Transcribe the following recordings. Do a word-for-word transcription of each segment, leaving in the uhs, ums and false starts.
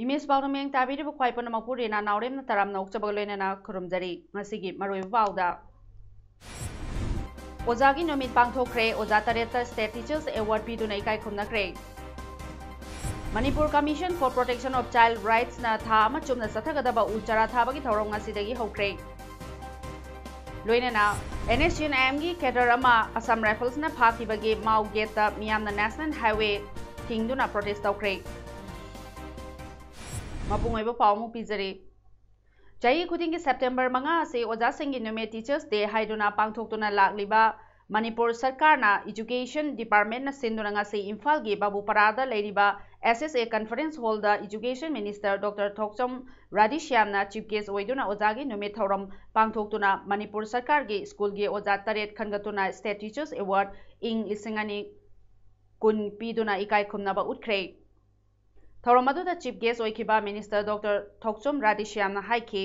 Image ꯄꯥꯎꯅ ꯃꯤꯠꯌꯦꯡ ꯇꯥꯕꯤꯔꯤꯕ ꯈ꯭ꯋꯥꯏ ꯄꯨꯝꯅꯃꯛꯄꯨ ꯔꯦꯅꯥ ꯅꯥꯎꯔꯦꯝꯅ ꯇꯔꯥꯝꯅ ꯑꯣꯛꯆꯕꯒ ꯂꯣꯏꯅꯅ ꯈꯨꯔꯨꯝꯖꯔꯤ꯫ ꯉꯁꯤꯒꯤ ꯃꯔꯨꯑꯣꯏꯕ ꯄꯥꯎꯗ, ꯑꯣꯖꯥꯒꯤ ꯅꯨꯃꯤꯠ ꯄꯥꯡꯊꯣꯛꯈ꯭ꯔꯦ꯫ ꯑꯣꯖꯥ ꯇꯔꯦꯠꯇ State Teachers Award ꯄꯤꯗꯨꯅ ꯏꯀꯥꯏ ꯈꯨꯝꯅꯈ꯭ꯔꯦ꯫ Manipur Commission for Protection of Child Rightsꯅ ꯊꯥ ꯑꯃ ꯆꯨꯞꯅ ꯆꯠꯊꯒꯗꯕ ꯎ ꯆꯥꯔꯥ ꯊꯥꯕꯒꯤ ꯊꯧꯔꯝ ꯉꯁꯤꯗꯒꯤ ꯍꯧꯈ꯭ꯔꯦ꯫ ꯂꯣꯏꯅꯅ NSCN-IMꯒꯤ cadre ꯑꯃ Assam Riflesꯅ ꯐꯥꯈꯤꯕꯒꯤ ꯃꯥꯎ gateꯇ ꯃꯤꯌꯥꯝꯅ National Highway ꯊꯤꯡꯗꯨꯅ protest ꯇꯧꯈ꯭ꯔꯦ꯫ ꯃꯄꯨꯡ ꯑꯣꯏꯕ ꯄꯥꯎ ꯑꯃꯨꯛ ꯄꯤꯖꯔꯤ꯫ ꯆꯍꯤ ꯈꯨꯗꯤꯡꯒꯤ September ꯃꯉꯥ ꯑꯁꯤ ꯑꯣꯖꯥꯁꯤꯡꯒꯤ ꯅꯨꯃꯤꯠ, Teachers' Day ꯍꯥꯏꯗꯨꯅ ꯄꯥꯡꯊꯣꯛꯇꯨꯅ ꯂꯥꯛꯂꯤꯕ ꯃꯅꯤꯄꯨꯔ ꯁꯔꯀꯥꯔꯅ Education Departmentꯅ ꯁꯤꯟꯗꯨꯅ ꯉꯁꯤ ꯏꯝꯐꯥꯜꯒꯤ ꯕꯥꯕꯨꯄꯥꯔꯥꯗ ꯂꯩꯔꯤꯕ SSA Conference Hallꯗ Education Minister Doctor ꯊꯣꯛꯆꯣꯝ ꯔꯥꯙꯦꯁ꯭ꯌꯥꯝꯅ chief guest ꯑꯣꯏꯗꯨꯅ ꯑꯣꯖꯥꯒꯤ ꯅꯨꯃꯤꯠ ꯊꯧꯔꯝ ꯄꯥꯡꯊꯣꯛꯇꯨꯅ ꯃꯅꯤꯄꯨꯔ ꯁꯔꯀꯥꯔꯒꯤ ꯁ꯭ꯀꯨꯜꯒꯤ ꯑꯣꯖꯥ ꯇꯔꯦꯠ ꯈꯟꯒꯠꯇꯨꯅ State Teachers Award ꯏꯪ ꯂꯤꯁꯤꯡ ꯑꯅꯤ ꯀꯨꯟ ꯄꯤꯗꯨꯅ ꯏꯀꯥꯏ ꯈꯨꯝꯅꯕ ꯎꯠꯈ꯭ꯔꯦ꯫ ꯊꯧꯔꯝ ꯑꯗꯨꯗ chief guest ꯑꯣꯏꯈꯤꯕ Minister Doctor ꯊꯣꯛꯆꯣꯝ ꯔꯥꯙꯦꯁ꯭ꯌꯥꯝꯅ ꯍꯥꯏꯈꯤ,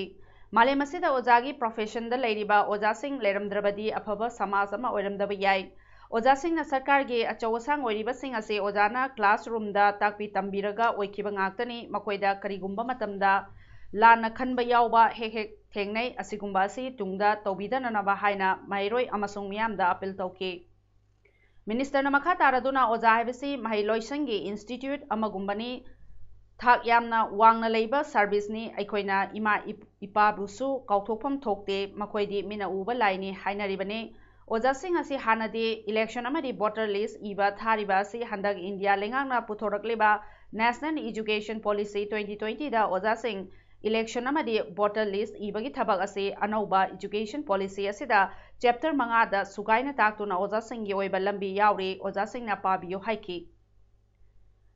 ꯃꯥꯂꯦꯝ ꯑꯁꯤꯗ ꯑꯣꯖꯥꯒꯤ professionꯗ ꯂꯩꯔꯤꯕ ꯑꯣꯖꯥꯁꯤꯡ ꯂꯩꯔꯝꯗ꯭ꯔꯕꯗꯤ ꯑꯐꯕ ꯁꯃꯥꯖ ꯑꯃ ꯑꯣꯏꯔꯝꯗꯕ ꯌꯥꯏ꯫ ꯑꯣꯖꯥꯁꯤꯡꯅ ꯁꯔꯀꯥꯔꯒꯤ ꯑꯆꯧ ꯑꯁꯥꯡ ꯑꯣꯏꯔꯤꯕꯁꯤꯡ ꯑꯁꯤ ꯑꯣꯖꯥꯅ classroomꯗ ꯇꯥꯛꯄꯤ ꯇꯝꯕꯤꯔꯒ ꯑꯣꯏꯈꯤꯕ ꯉꯥꯛꯇꯅꯤ꯫ ꯃꯈꯣꯏꯗ ꯀꯔꯤꯒꯨꯝꯕ ꯃꯇꯝꯗ ꯂꯥꯟꯅ ꯈꯟꯕ ꯌꯥꯎꯕ ꯍꯦꯛ ꯍꯦꯛ ꯊꯦꯡꯅꯩ꯫ ꯑꯁꯤꯒꯨꯝꯕ ꯑꯁꯤ ꯇꯨꯡꯗ ꯇꯧꯕꯤꯗꯅꯅꯕ ꯍꯥꯏꯅ ꯃꯍꯩꯔꯣꯏ ꯑꯃꯁꯨꯡ ꯃꯤꯌꯥꯝꯗ appeal ꯇꯧꯈꯤ꯫ Ministerꯅ ꯃꯈꯥ ꯇꯥꯔꯗꯨꯅ ꯑꯣꯖꯥ ꯍꯥꯏꯕꯁꯤ ꯃꯍꯩ ꯂꯣꯏꯁꯪꯒꯤ institute ꯑꯃꯒꯨꯝꯕꯅꯤ꯫ ꯊꯥꯛ ꯌꯥꯝꯅ ꯋꯥꯡꯅ ꯂꯩꯕ serviceꯅꯤ꯫ ꯑꯩꯈꯣꯏꯅ ꯏꯃꯥ ꯏꯞ-, ꯏꯄꯥꯕꯨꯁꯨ ꯀꯥꯎꯊꯣꯛꯐꯝ ꯊꯣꯛꯇꯦ꯫ ꯃꯈꯣꯏꯗꯤ ꯃꯤꯠꯅ ꯎꯕ ꯂꯥꯏꯅꯤ ꯍꯥꯏꯅꯔꯤꯕꯅꯤ꯫ ꯑꯣꯖꯥꯁꯤꯡ ꯑꯁꯤ ꯍꯥꯟꯅꯗꯤ election ꯑꯃꯗꯤ voter list ꯏꯕ ꯊꯥꯔꯤꯕ ꯑꯁꯤ ꯍꯟꯗꯛ ꯏꯟꯗꯤꯌꯥ ꯂꯩꯉꯥꯛꯅ ꯄꯨꯊꯣꯔꯛꯂꯤꯕ National Education Policy twenty twentyꯗ ꯑꯣꯖꯥꯁꯤꯡ election ꯑꯃꯗꯤ voter list ꯏꯕꯒꯤ ꯊꯕꯛ ꯑꯁꯤ ꯑꯅꯧꯕ education policy ꯑꯁꯤꯗ chapter ꯃꯉꯥꯗ ꯁꯨꯒꯥꯏꯅ ꯇꯥꯛꯇꯨꯅ ꯑꯣꯖꯥꯁꯤꯡꯒꯤ ꯑꯣꯏꯕ ꯂꯝꯕꯤ ꯌꯥꯎꯔꯤ꯫ ꯑꯣꯖꯥꯁꯤꯡꯅ ꯄꯥꯕꯤꯌꯨ ꯍꯥꯏꯈꯤ꯫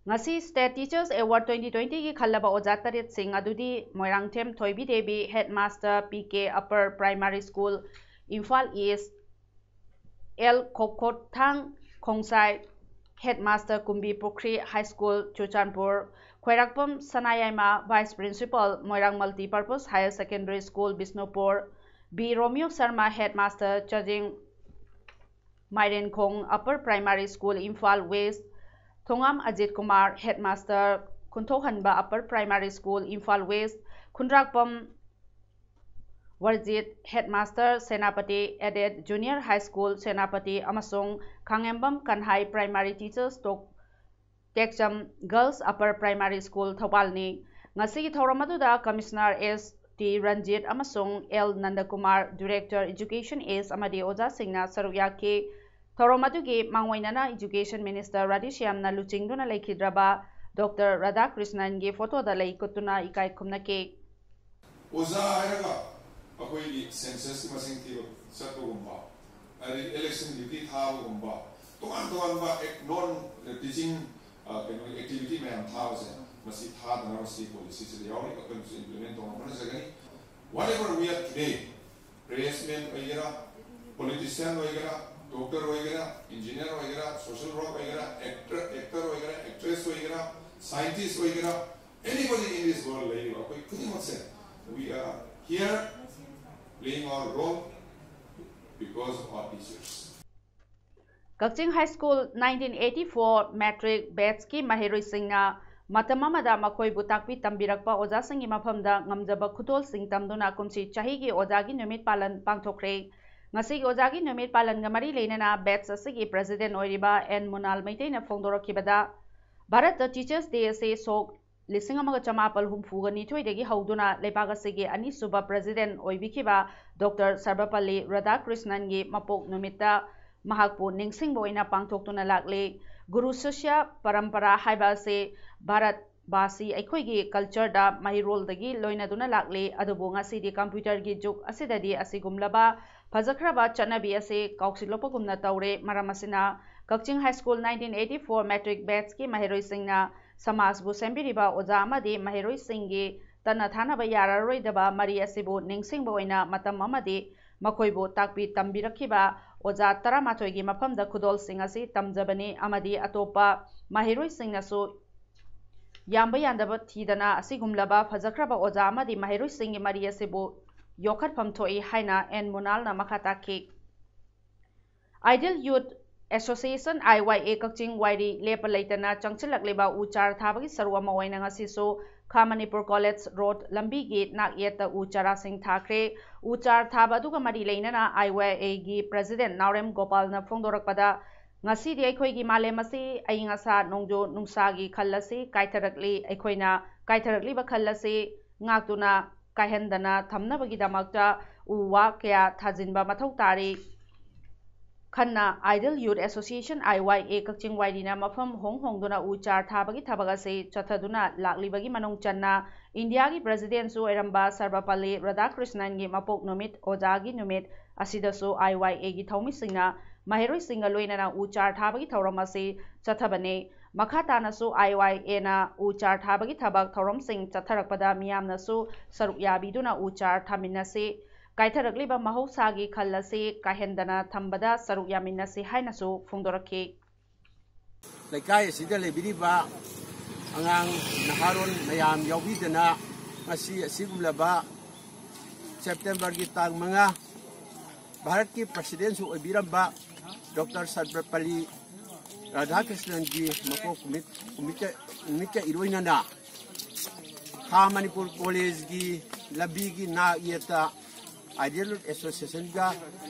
ꯉꯁꯤ State Teachers Award twenty twenty ꯒꯤ ꯈꯜꯂꯕ ꯑꯣꯖꯥ ꯇꯔꯦꯠꯁꯤꯡ ꯑꯗꯨꯗꯤ ꯃꯣꯏꯔꯥꯡꯊꯦꯝ ꯊꯣꯏꯕꯤ Devi, Headmaster P K Upper Primary School, Imphal East, L ꯈꯣꯛꯈꯣꯠꯊꯥꯡ ꯈꯣꯡꯁꯥꯏ, Headmaster ꯀꯨꯝꯕꯤ ꯄꯨꯈ꯭ꯔꯤ High School, ꯆꯨꯔꯆꯥꯟꯄꯨꯔ, ꯈ꯭ꯋꯥꯏꯔꯥꯛꯄꯝ ꯁꯅꯥꯌꯥꯏꯃ, Vice Principal, ꯃꯣꯏꯔꯥꯡ Multipurpose Higher Secondary School, Bishnupur, B ꯔꯣꯃꯤꯌꯣ Sharma, Headmaster ꯆꯥꯖꯤꯡ ꯃꯥꯏꯔꯦꯟꯈꯣꯡ Upper Primary School, Imphal West, ꯊꯣꯉꯥꯝ Ajit Kumar, Headmaster ꯈꯨꯟꯊꯣꯛꯍꯟꯕ Upper Primary School, Imphal West, ꯈꯨꯟꯗ꯭ꯔꯥꯛꯄꯝ ꯋꯔꯖꯤꯠ, Headmaster Senapati Aided Junior High School, Senapati ꯑꯃꯁꯨꯡ ꯈꯥꯉꯦꯝꯕꯝ ꯀꯟꯍꯥꯏ Primary Teachers ꯇꯣꯛ ꯇꯦꯛꯆꯝ Girls Upper Primary School, ꯊꯧꯕꯥꯜꯅꯤ꯫ ꯉꯁꯤꯒꯤ ꯊꯧꯔꯝ ꯑꯗꯨꯗ Commissioner S T Ranjit ꯑꯃꯁꯨꯡ L ꯅꯟꯗꯀꯨꯃꯥꯔ, Director Education S ꯑꯃꯗꯤ ꯑꯣꯖꯥꯁꯤꯡꯅ ꯁꯔꯨꯛ ꯌꯥꯈꯤ꯫ ꯊꯧꯔꯝ ꯑꯗꯨꯒꯤ ꯃꯥꯡꯑꯣꯏꯅꯅ Education Minister ꯔꯥꯙꯦꯁ꯭ꯌꯥꯝꯅ ꯂꯨꯆꯤꯡꯗꯨꯅ ꯂꯩꯈꯤꯗ꯭ꯔꯕ ꯗꯣꯛꯇꯔ ꯔꯥꯙꯥꯀ꯭ꯔꯤꯁꯅꯟꯒꯤ ꯐꯣꯇꯣꯗ ꯂꯩ ꯀꯨꯠꯇꯨꯅ ꯏꯀꯥꯏ ꯈꯨꯝꯅꯈꯤ꯫ ꯑꯣꯖꯥ ꯍꯥꯏꯔꯒ ꯑꯩꯈꯣꯏꯒꯤ census ꯀꯤ ꯃꯁꯤꯡ ꯊꯤꯕ ꯆꯠꯄꯒꯨꯝꯕ, ꯑꯗꯩ election duty ꯊꯥꯕꯒꯨꯝꯕ, ꯇꯣꯉꯥꯟ ꯇꯣꯉꯥꯟꯕ ꯑꯦꯛ-, non teaching, ꯑ, ꯀꯩꯅꯣꯒꯤ activity ꯃꯌꯥꯝ ꯊꯥꯕꯁꯦ, ꯃꯁꯤ ꯊꯥꯗꯅꯕ ꯁꯤ policy ꯁꯤꯗ ꯌꯥꯎꯔꯤ, ꯑꯩꯈꯣꯏꯅꯁꯨ implement ꯇꯧꯅꯕ ꯍꯣꯠꯅꯖꯒꯅꯤ꯫ Whatever we are today, pressman ꯑꯣꯏꯒꯦꯔꯥ, politician ꯑꯣꯏꯒꯦꯔꯥ, doctor ꯑꯣꯏꯒꯦꯔꯥ, engineer ꯑꯣꯏꯒꯦꯔꯥ, social work ꯑꯣꯏꯒꯦꯔꯥ, actor, actor ꯑꯣꯏꯒꯦꯔꯥ, actress ꯑꯣꯏꯒꯦꯔꯥ, scientist ꯑꯣꯏꯒꯦꯔꯥ, anybody in this world ꯂꯩꯔꯤꯕ ꯑꯩꯈꯣꯏ ꯈꯨꯗꯤꯡꯃꯛꯁꯦ, we are here playing our role because of our teachers. Kakching High School nineteen eighty-four matric batch ꯀꯤ ꯃꯍꯩꯔꯣꯏꯁꯤꯡꯅ ꯃꯇꯝ ꯑꯃꯗ ꯃꯈꯣꯏꯕꯨ ꯇꯥꯛꯄꯤ ꯇꯝꯕꯤꯔꯛꯄ ꯑꯣꯖꯥꯁꯤꯡꯒꯤ ꯃꯐꯝꯗ ꯉꯝꯖꯕ ꯈꯨꯗꯣꯜꯁꯤꯡ ꯇꯝꯗꯨꯅ ꯀꯨꯝꯁꯤ ꯆꯍꯤꯒꯤ ꯑꯣꯖꯥꯒꯤ ꯅꯨꯃꯤꯠ ꯄꯥꯂꯟ ꯄꯥꯡꯊꯣꯛꯈ꯭ꯔꯦ꯫ ꯉꯁꯤꯒꯤ ꯑꯣꯖꯥꯒꯤ ꯅꯨꯃꯤꯠ ꯄꯥꯂꯟꯒ ꯃꯔꯤ ꯂꯩꯅꯅ batch ꯑꯁꯤꯒꯤ president ꯑꯣꯏꯔꯤꯕ ꯑꯦꯟ ꯃꯨꯅꯥꯜ ꯃꯩꯇꯩꯅ ꯐꯣꯡꯗꯣꯔꯛꯈꯤꯕꯗ, ꯚꯥꯔꯠꯇ Teachers Day ꯑꯁꯤ ꯁꯣꯛ ꯂꯤꯁꯤꯡ ꯑꯃꯒ ꯆꯃꯥꯄꯜ ꯍꯨꯝꯐꯨꯒ ꯅꯤꯊꯣꯏꯗꯒꯤ ꯍꯧꯗꯨꯅ ꯂꯩꯕꯥꯛ ꯑꯁꯤꯒꯤ ꯑꯅꯤꯁꯨꯕ president ꯑꯣꯏꯕꯤꯈꯤꯕ ꯗꯣꯛꯇꯔ ꯁꯔꯕꯄꯜꯂꯤ ꯔꯥꯙꯥꯀ꯭ꯔꯤꯁꯅꯟꯒꯤ ꯃꯄꯣꯛ ꯅꯨꯃꯤꯠꯇ ꯃꯍꯥꯛꯄꯨ ꯅꯤꯡꯁꯤꯡꯕ ꯑꯣꯏꯅ ꯄꯥꯡꯊꯣꯛꯇꯨꯅ ꯂꯥꯛꯂꯤ꯫ ꯒꯨꯔꯨ ꯁꯤꯁ꯭ꯌ ꯄꯔꯝꯄꯔꯥ ꯍꯥꯏꯕ ꯑꯁꯤ ꯚꯥꯔꯠ ꯚꯥꯁꯤ ꯑꯩꯈꯣꯏꯒꯤ culture ꯗ ꯃꯩꯔꯣꯜꯗꯒꯤ ꯂꯣꯏꯅꯗꯨꯅ ꯂꯥꯛꯂꯤ, ꯑꯗꯨꯕꯨ ꯉꯁꯤꯗꯤ computer ꯒꯤ ꯖꯨꯒ ꯑꯁꯤꯗꯗꯤ ꯑꯁꯤꯒꯨꯝꯂꯕ ꯐꯖꯈ꯭ꯔꯕ ꯆꯠꯅꯕꯤ ꯑꯁꯤ ꯀꯥꯎꯁꯤꯜꯂꯛꯄꯒꯨꯝꯅ ꯇꯧꯔꯦ꯫ ꯃꯔꯝ ꯑꯁꯤꯅ Kakching high school nineteen eighty four matric batchꯀꯤ ꯃꯍꯩꯔꯣꯏꯁꯤꯡꯅ ꯁꯃꯥꯖꯕꯨ ꯁꯦꯝꯕꯤꯔꯤꯕ ꯑꯣꯖꯥ ꯑꯃꯗꯤ ꯃꯍꯩꯔꯣꯏꯁꯤꯡꯒꯤ ꯇꯠꯅ ꯊꯥꯅꯕ ꯌꯥꯔꯔꯣꯏꯗꯕ ꯃꯔꯤ ꯑꯁꯤꯕꯨ ꯅꯤꯡꯁꯤꯡꯕ ꯑꯣꯏꯅ ꯃꯇꯝ ꯑꯃꯗꯤ ꯃꯈꯣꯏꯕꯨ ꯇꯥꯛꯄꯤ ꯇꯝꯕꯤꯔꯛꯈꯤꯕ ꯑꯣꯖꯥ ꯇꯔꯥꯃꯥꯊꯣꯏꯒꯤ ꯃꯐꯝꯗ ꯈꯨꯗꯣꯜꯁꯤꯡ ꯑꯁꯤ ꯇꯝꯖꯕꯅꯤ ꯑꯃꯗꯤ ꯑꯇꯣꯞꯄ ꯃꯍꯩꯔꯣꯏꯁꯤꯡꯅꯁꯨ ꯌꯥꯝꯕ ꯌꯥꯝꯗꯕ ꯊꯤꯗꯅ ꯑꯁꯤꯒꯨꯝꯂꯕ ꯐꯖꯈ꯭ꯔꯕ ꯑꯣꯖꯥ ꯑꯃꯗꯤ ꯃꯍꯩꯔꯣꯏꯁꯤꯡꯒꯤ ꯃꯔꯤ ꯑꯁꯤꯕꯨ ꯌꯣꯛꯈꯠꯐꯝ ꯊꯣꯛꯏ ꯍꯥꯏꯅ ꯑꯦꯟ ꯃꯨꯅꯥꯜꯅ ꯃꯈꯥ ꯇꯥꯈꯤ꯫ Ideal Youth Association, I Y A, ꯀꯛꯆꯤꯡ ꯋꯥꯏꯔꯤ ꯂꯦꯞꯄ ꯂꯩꯇꯅ ꯆꯪꯁꯤꯜꯂꯛꯂꯤꯕ ꯎ ꯆꯥꯔ ꯊꯥꯕꯒꯤ ꯁꯔꯨꯛ ꯑꯃ ꯑꯣꯏꯅ ꯉꯁꯤꯁꯨ ꯈꯥ ꯃꯅꯤꯄꯨꯔ ꯀꯣꯂꯦꯖ ꯔꯣꯗ ꯂꯝꯕꯤꯒꯤ ꯅꯥꯛ ꯌꯦꯠꯇ ꯎ ꯆꯥꯔꯥꯁꯤꯡ ꯊꯥꯈ꯭ꯔꯦ꯫ ꯎ ꯆꯥꯔ ꯊꯥꯕ ꯑꯗꯨꯒ ꯃꯔꯤ ꯂꯩꯅꯅ I Y Aꯒꯤ president ꯅꯥꯎꯔꯦꯝ ꯒꯣꯄꯥꯜꯅ ꯐꯣꯡꯗꯣꯔꯛꯄꯗ, ꯉꯁꯤꯗꯤ ꯑꯩꯈꯣꯏꯒꯤ ꯃꯥꯂꯦꯝ ꯑꯁꯤ ꯑꯏꯪ ꯑꯁꯥ, ꯅꯣꯡꯖꯨ ꯅꯨꯡꯁꯥꯒꯤ ꯈꯜ ꯑꯁꯤ ꯀꯥꯏꯊꯔꯛꯂꯤ꯫ ꯑꯩꯈꯣꯏꯅ ꯀꯥꯏꯊꯔꯛꯂꯤꯕ ꯈꯜ ꯑꯁꯤ ꯉꯥꯛꯇꯨꯅ ꯀꯥꯏꯍꯟꯗꯅ ꯊꯝꯅꯕꯒꯤꯗꯃꯛꯇ ꯎ ꯋꯥ ꯀꯌꯥ ꯊꯥꯖꯤꯟꯕ ꯃꯊꯧ ꯇꯥꯔꯤ꯫ ꯈꯟꯅ Ideal Youth Association, I Y A, ꯀꯛꯆꯤꯡ ꯋꯥꯏꯔꯤꯅ ꯃꯐꯝ ꯍꯣꯡ ꯍꯣꯡꯗꯨꯅ ꯎ ꯆꯥꯔ ꯊꯥꯕꯒꯤ ꯊꯕꯛ ꯑꯁꯤ ꯆꯠꯊꯗꯨꯅ ꯂꯥꯛꯂꯤꯕꯒꯤ ꯃꯅꯨꯡ ꯆꯟꯅ ꯏꯟꯗꯤꯌꯥꯒꯤ presidentꯁꯨ ꯑꯣꯏꯔꯝꯕ ꯁꯔꯕꯄꯜꯂꯤ ꯔꯥꯙꯥꯀ꯭ꯔꯤꯁꯅꯟꯒꯤ ꯃꯄꯣꯛ ꯅꯨꯃꯤꯠ, ꯑꯣꯖꯥꯒꯤ ꯅꯨꯃꯤꯠ ꯑꯁꯤꯗꯁꯨ I Y Aꯒꯤ ꯊꯧꯃꯤꯁꯤꯡꯅ ꯃꯍꯩꯔꯣꯏꯁꯤꯡꯒ ꯂꯣꯏꯅꯅ ꯎ ꯆꯥꯔ ꯊꯥꯕꯒꯤ ꯊꯧꯔꯝ ꯑꯁꯤ ꯆꯠꯊꯕꯅꯤ꯫ ꯃꯈꯥ ꯇꯥꯅꯁꯨ I Y Aꯅ ꯎ ꯆꯥꯔ ꯊꯥꯕꯒꯤ ꯊꯕꯛ ꯊꯧꯔꯝꯁꯤꯡ ꯆꯠꯊꯔꯛꯄꯗ ꯃꯤꯌꯥꯝꯅꯁꯨ ꯁꯔꯨꯛ ꯌꯥꯕꯤꯗꯨꯅ ꯎ ꯆꯥꯔ ꯊꯥꯃꯤꯟꯅꯁꯤ, ꯀꯥꯏꯊꯔꯛꯂꯤꯕ ꯃꯍꯧꯁꯥꯒꯤ ꯈꯜ ꯑꯁꯤ ꯀꯥꯏꯍꯟꯗꯅ ꯊꯝꯕꯗ ꯁꯔꯨꯛ ꯌꯥꯃꯤꯟꯅꯁꯤ ꯍꯥꯏꯅꯁꯨ ꯐꯣꯡꯗꯣꯔꯛꯈꯤ꯫ ꯂꯩꯀꯥꯏ ꯑꯁꯤꯗ ꯂꯩꯕꯤꯔꯤꯕ ꯑꯉꯥꯡ ꯅꯍꯥꯔꯣꯜ ꯃꯌꯥꯝ ꯌꯥꯎꯕꯤꯗꯅ ꯉꯁꯤ ꯑꯁꯤꯒꯨꯝꯂꯕ ꯁꯦꯞꯇꯦꯝꯕꯔꯒꯤ ꯇꯥꯡ ꯃꯉꯥ, ꯚꯥꯔꯠꯀꯤ presidentꯁꯨ ꯑꯣꯏꯕꯤꯔꯝꯕ ꯗꯣꯛꯇꯔ ꯁꯔꯕꯄꯜꯂꯤ ꯔꯥꯙꯥꯀ꯭ꯔꯤꯁꯅꯟꯒꯤ ꯃꯄꯣꯛ ꯅꯨꯃꯤꯠ, ꯅꯨꯃꯤꯠꯀ, ꯅꯨꯃꯤꯠꯀ ꯏꯔꯣꯏꯅꯅ ꯈꯥ ꯃꯅꯤꯄꯨꯔ ꯀꯣꯂꯦꯖꯀꯤ ꯂꯝꯕꯤꯒꯤ ꯅꯥꯛ ꯌꯦꯠꯇ Ideal Youth Associationꯒ